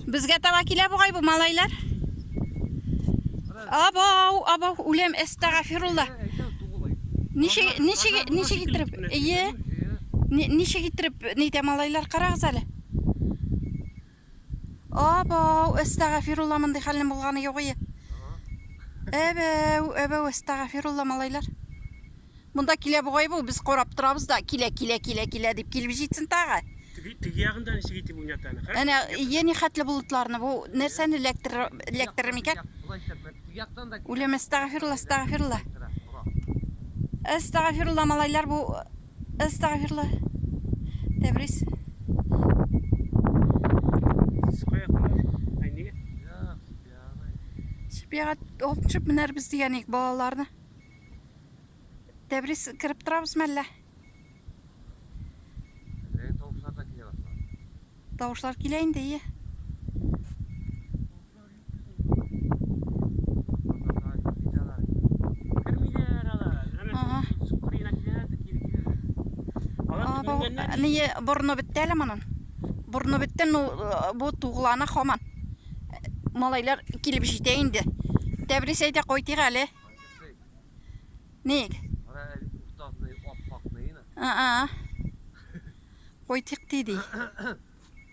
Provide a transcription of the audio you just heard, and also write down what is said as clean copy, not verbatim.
Безгә таба килә бугай бу малайлар. Абау, абау, үләм, әстәгафирулла. Ничек, ничек, ничек иттереп, ие, ничек иттереп, нитә малайлар, карагыз әле. Абау, әстәгафирулла, мондый хәлнең булганы юк ие. Әбәү, әбәү, әстәгафирулла, малайлар. Монда килә бугай бу, без карап торабыз да, килә, килә, килә, килә дип килеп җитсен тагы. Теге, теге ягында ничек итеп уйната аны, Әнә, ие ни хәтле болытларны, бу нәрсәне эләктерер, эләктерер микән? Үлем, әстәгафирулла, әстәгафирулла. Әстәгафирулла, малайлар, бу әстәгафирулла. Тәбрис. Сез кая каласыз? Ай, нигә? Чепьяга алып төшеп менәрбез дигән идек балаларны. Тәбрис кереп торабыз мәллә? Тавышлар да килә башлады. Тавышлар килә инде, ие. Кермиләр алар. Әнә Ага. шул кырыена киләләр дә кире киләләр. Алар Абау, менгәннәр. ние борыны бетте әле моның. Борыны бетте, ну бу туглана хаман. Малайлар килеп җитә инде. Тәбрис әйдә кайтыйк әле. Ник? Кара әле уртасында ап-ак А-а. Кайтыйк ди ди.